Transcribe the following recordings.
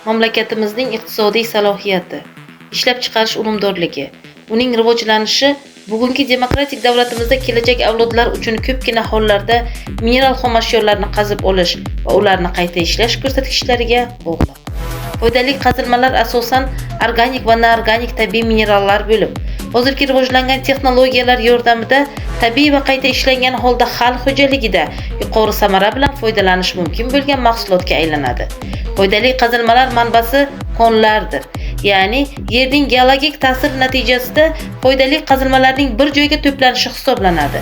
Mamlakatimizning iqtisodiy salohiyati, ishlab chiqarish unumdorligi, uning rivojlanishi bugungi demokratik davlatimizda kelajak avlodlar uchun ko'pgina hollarda mineral xom ashyolarni qazib olish va ularni qayta ishlash ko'rsatkichlariga bog'liq. Foydali qazilmalar asosan organik va noorganik tabiiy minerallar bo'lib, hozirgi rivojlangan texnologiyalar yordamida tabiiy va qayta ishlangan holda xalq xo'jaligida yuqori samara bilan foydalanish mumkin bo'lgan mahsulotga aylanadi. Foydali qazilmalar manbasi konlardir. Ya'ni yerning geologik ta'siri natijasida foydali qazilmalarning bir joyga to'planishi hisoblanadi.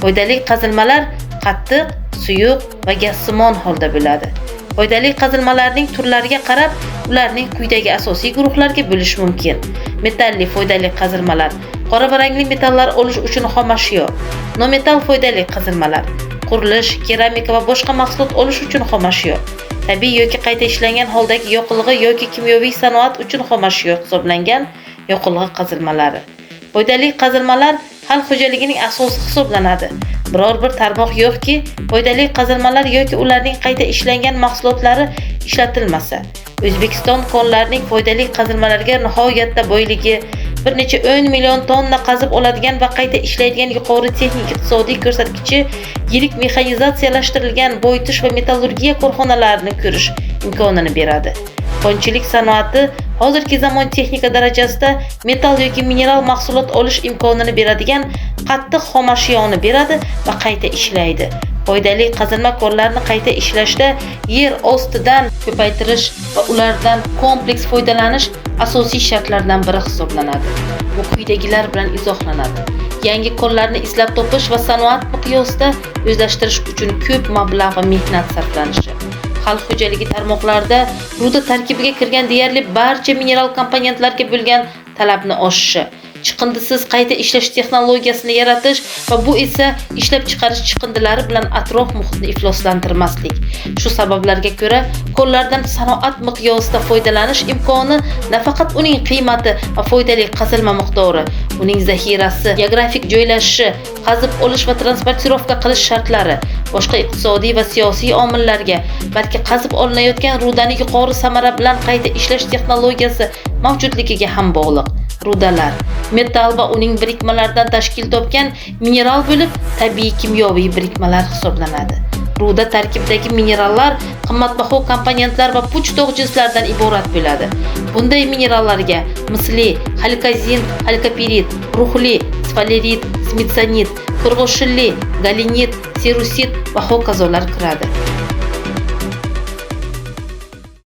Foydali qazilmalar qattiq, suyuq va gazsimon holda bo'ladi. Foydali qazilmalarning turlariga qarab ularning quyidagi asosiy guruhlarga bo'lish mumkin. Metalli foydali qazilmalar, qora va rangli metallar olish uchun xom ashyo. Nometal foydali qazilmalar, qurilish, keramika va boshqa mahsulot olish uchun xom ashyo. Tabiiy yoki qayta ishlangan holdagi yoqilg'i yoki kimyoviy sanoat uchun xom ashyo hisoblangan yoqilg'i qazilmalari. Foydali qazilmalar xalq xo'jaligining asosi hisoblanadi. Biror bir tarmoq yo'qki, foydali qazilmalar yoki ularning qayta ishlangan mahsulotlari ishlatilmasa. O'zbekiston konlarining foydali qazilmalarga nihoyatda boyligi, bir necha 10 million tonna qazib oladigan va qayta ishlaydigan yuqori texnik iqtisodiy ko'rsatkichi, yirik mexanizatsiyalashtirilgan boyitish va metallurgiya korxonalarini ko'rish imkonini beradi. Konchilik sanoati hozirgi zamon texnika darajasida metal yoki mineral mahsulot olish imkonini beradigan qattiq xom ashyoni beradi va qayta ishlaydi. Foydali qazilma konlarini qayta ishlashda yer ostidan ko'paytirish va ulardan kompleks foydalanish asosiy shartlardan biri hisoblanadi. Bu quyidagilar bilan izohlanadi. Yangi konlarni izlab topish va sanoat miqyosida o'zlashtirish uchun ko'p mablag' va mehnat sarflanishi. Xalq xo'jaligi tarmoqlarida ruda tarkibiga kirgan deyarli barcha mineral komponentlarga bo'lgan talabni oshishi, chiqindisiz qayta ishlash texnologiyasini yaratish va bu esa ishlab chiqarish chiqindilari bilan atrof muhitni ifloslantirmaslik. Shu sabablarga ko'ra konlardan sanoat miqyosida foydalanish imkoni nafaqat uning qiymati va foydali qazilma miqdori, uning zaxirasi, geografik joylashishi, qazib olish va transportirovka qilish shartlari, boshqa iqtisodiy va siyosiy omillarga, balki qazib olinayotgan rudani yuqori samara bilan qayta ishlash texnologiyasi mavjudligiga ham bog'liq. Rudalar metal va uning birikmalaridan tashkil topgan mineral bo'lib, tabiiy kimyoviy birikmalar hisoblanadi. Ruda tarkibidagi minerallar qimmatbaho komponentlar va puch tog' jinslardan iborat bo'ladi. Bunday minerallarga misli, xalkozin, xalkopirit, ruhli, sfalerit, smitsonit, qurg'oshilli, galenit, serusit va hokazolar kiradi.